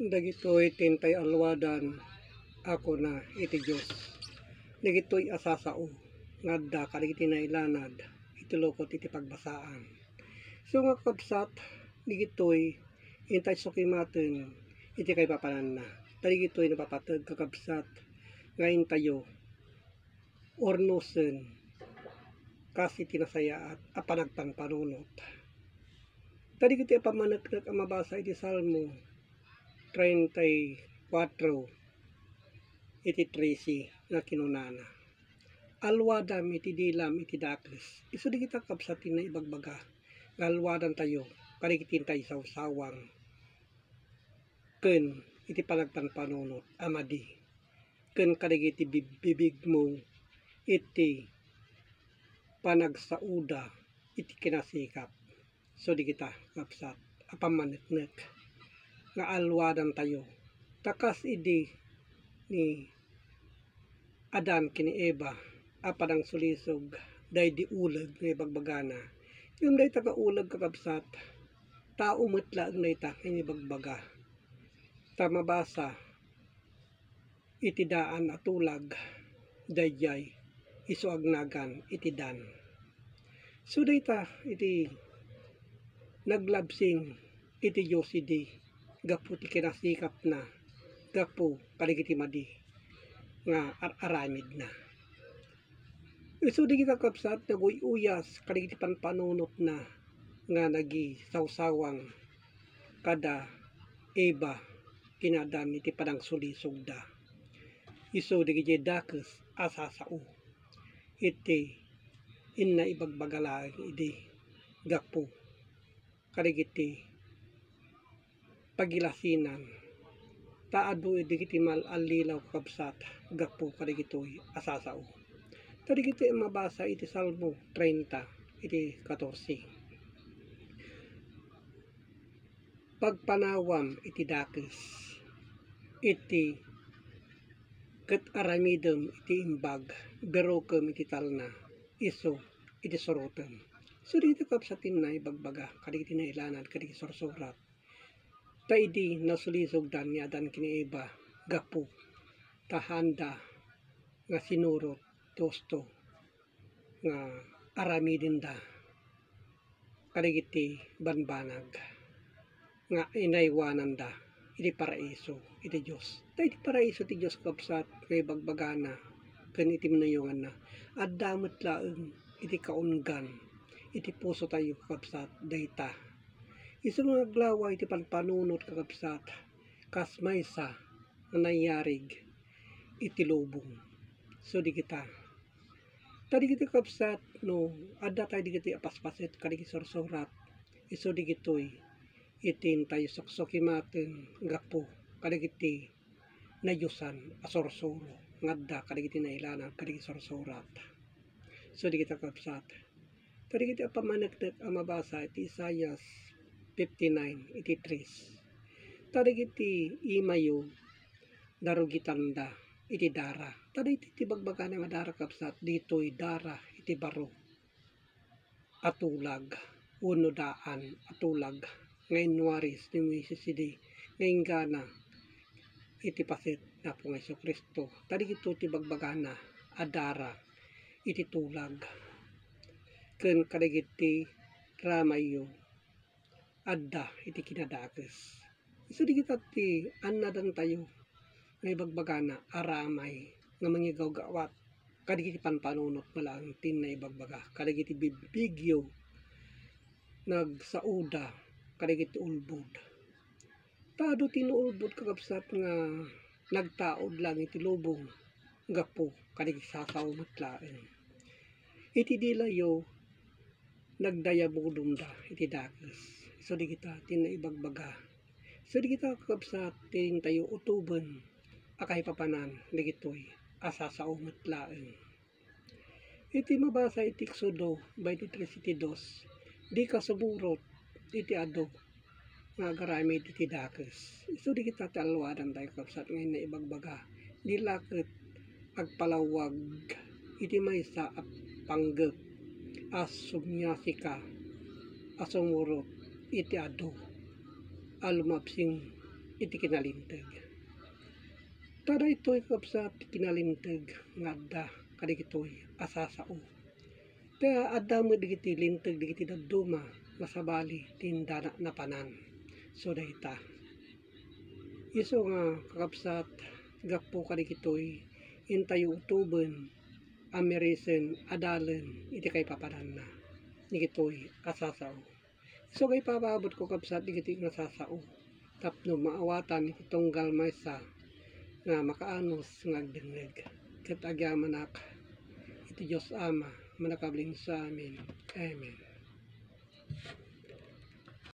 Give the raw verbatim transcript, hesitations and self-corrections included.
Dagitoy ti intay alwadan a kuna iti Dios. Dagitoy a sasao nga adda kadagiti nailanad iti lukot iti pagbasaan. So nga kakabsat, dagitoy intay sukimaten iti kaipapananna. Ta dagitoy napapateg kakabsat nga intayo urnosen kas iti nasayaat a panagpanpanunot. Ta dagiti a pammaneknek a mabasa iti Salmo treinta y cuatro iti trese nga kinunana, "Alwadam iti dilam iti dakes." Isu dagita kabsat ti naibagbaga nga alwadantayo kadagiti intay sawsawang ken iti panagpanpanunot a madi ken kadagiti bib-, bibigmo iti panagsaoda iti kinasikap. So dagita kabsat a pammaneknek nga alwadantayo ta kas idi ni Adan ken ni Eva a panangsulisog daydi uleg nga ibagbagana. Ngem dayta nga uleg, kakabsat, tao met laeng dayta nga inibagbaga. Ta mabasa iti daan a tulag, daydiay isu agnagan iti dan. So dayta iti naglabsing iti Dios idi gapu ti kinasikapna gapu kadagiti madi nga ar-aramidna. Isu dagita kabsat, naguy-uyas kadagiti panpanunotna nga nagisawsawang kada Eva ken Adan iti panangsulisogda. Isu dagiti dakes a sasao iti inna ibagbaga laeng idi gapu kadagiti pagilasinan. Ta adu dagiti mal-allilaw, kakabsat, gapu kadagitoy a sasao. Ta dagiti mabasa iti Salmo treinta iti katorse, "Pagpanawam iti dakes, iti ket aramidem iti imbag, birokem iti talna, isu iti surotem." So, dagiti kabsat ti naibagbaga kadagiti nailanad kadagiti sursurat. Ta idi nasulisogda ni Adan ken ni Eva gapu ta haanda nga sinurot ti husto nga aramidenda kadagiti banbanag nga inaywananda iti paraiso iti Dios. Ta iti paraiso ti Dios, kabsat, nga ibagbagana ken iti minuyonganna, adda met laeng iti kaunggan iti pusotayo, kakabsat, dayta. Isu nga aglawa iti panpanunot, kakabsat, kas maysa nga nayarig iti lubong. So, dagita. Ta dagiti, kakabsat, no adda tayo dagiti a paspaset kadagiti sursurat, isu dagitoy iti intayo suksukimaten gapu kadagiti nadiosan a sursuro nga adda kadagiti nailanad kadagiti sursurat. So, dagita, kakabsat, ta dagiti a pammaneknek a mabasa iti Isaias fifty-nine iti three. Ta dagiti imayo, darugitanda iti dara. Ta daytoy ti bagbagana nga dara, kabsat, ditoy dara iti baro a tulag, wenno daan a tulag nga inwaris ni Moises idi nga inggana iti paset ni Apo nga Jesu-Cristo. Ta dagitoy ti bagbagana a dara iti tulag ken kadagiti ramayyo adda iti kinadakes. Isu dagita ti annadantayo nga ibagbagana a ramay nga mangigawgawat kadagiti panpanunot nga laeng ti naibagbaga kadagiti bigbigyo nagsaoda kadagiti ulbod. Ta adu ti naulbod, kakabsat, nga nagtaud laeng iti lubong gapu kadagiti sasao met laeng. Iti dilayo, nagdayabudonda iti dakes. Isu dagita ti naibagbaga. Isu dagita, kakabsat, ti intayo utoben a kaipapanan dagitoy a sasao met laeng. Iti mabasa iti Exodo twenty-three iti dos, "Dika sumurot iti adu nga agaramid iti dakes." Isu dagita ti alwadantayo, kabsat, nga inna ibagbaga. Dila ket agpalawag iti maysa a panggep a sumiasika a sumurot iti adu a lumabsing iti kinalinteg. Ta daytoy, kakabsat, ti kinalinteg nga adda kadagitoy a sasao. Ta adda met dagiti linteg dagiti dadduma nga sabali ti indana napanan. So, dayta. Isu nga, kakabsat, gapu kadagitoy, intayo utoben a mirisen a dalen iti kaipapananna dagitoy a sasao. Isu nga ipapaabot, kakabsat, dagiti nga sasao tapno maawatan iti tunggal maysa nga makaanus nga agdengngeg. Ket agyamanak iti Dios Ama, mannakabalin sa amin. Amen.